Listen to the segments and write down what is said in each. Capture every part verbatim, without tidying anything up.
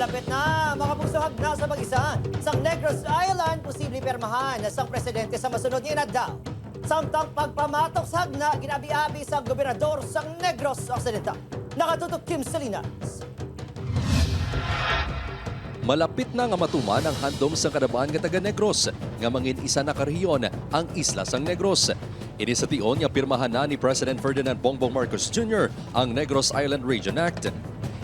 Lapit na, mga pugso, hagna sa pag-isa sang Negros Island, posible pirmahan sang presidente sa masunod nga inadlaw. Samtang pagpamatok sa hagna, ginabi-abi sang gobernador sang Negros Occidental. Nakatutok Kim Salinas. Malapit na nga matuman ang handom sang kadam-an nga taga Negros nga mangin-isa na ka rehiyon ang isla sang Negros. Ini sa tion nga pirmahan na ni President Ferdinand Bongbong Marcos Junior ang Negros Island Region Act.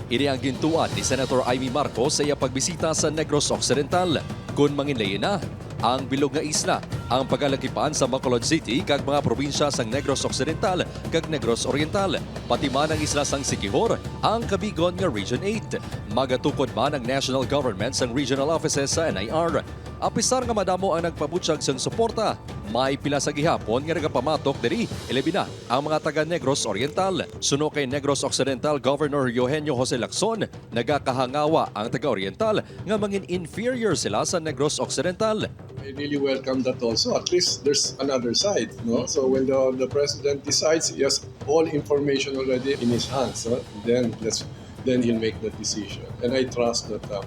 Ini ang gintuan ni Senator Imee Marcos sa iya pagbisita sa Negros Occidental. Kon manginlayi na ang bilog nga isla, ang pagalagipan sa Bacolod City kag mga probinsya sang Negros Occidental kag Negros Oriental, pati man ang isla sang Siquijor, ang kabigon nga Region eight. Magatukod man ang national government sang regional offices sa N I R. Apisar nga madamo ang nagpabutyag sang suporta, may pila sa gihapon nga nagapamatok diri, ilabi na ang mga taga Negros Oriental. Suno kay Negros Occidental Governor Eugenio Jose Lacson, nagakahangawa ang taga Oriental nga mangin inferior sila sa Negros Occidental. I really welcome that also. At least there's another side, no? So when the, the president decides, he has all information already in his hands, huh? Then that's then he'll make that decision. And I trust that uh,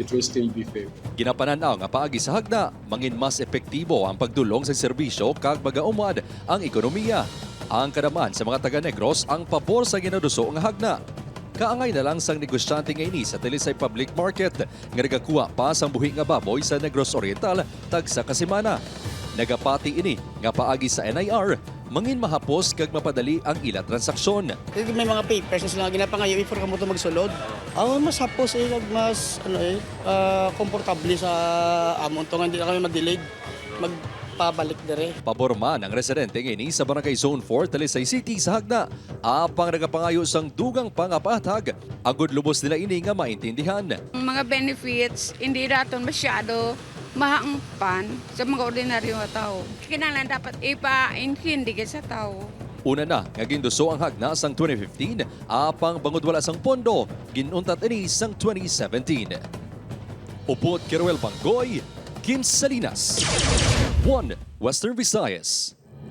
it will still be favorable. Ginapanan-aw nga paagi sa hagna, mangin mas epektibo ang pagdulong sa serbisyo kag magaumad ang ekonomiya. Ang kadam-an sa mga taga Negros ang pabor sa ginaduso nga hagna. Kaangay na lang sang negosyante nga ini sa Talisay Public Market nga nagakuha pa sang buhi nga baboy sa Negros Oriental tagsa ka semana. Nagapati ini nga paagi sa N I R, mangin mahapos kag mapadali ang ila transaksyon. Kay may mga papers na sila nga ginapangayo before kamo to magsulod. Ah, mas hapos eh, kag mas ano eh, ah, komportable sa amon to nga hindi na kami ma-delayed magpabalik dire. Pabor man ang residente nga ini sa Barangay Zone four, Talisay City sa hagna, apang nagapangayo sang dugang pa nga pahatag agud lubos nila ini nga maintindihan. Ang mga benefits, hindi daton masyado mahangpan sa mga ordinaryo nga tawo. Kinahanglan dapat ipaintindi gid sa tawo. Una na nga ginduso ang hagna sang twenty fifteen, apang bangod wala sang pondo, gin-untat ini sang twenty seventeen. Upod kay Roel Banggoy, Kim Salinas, One Western Visayas.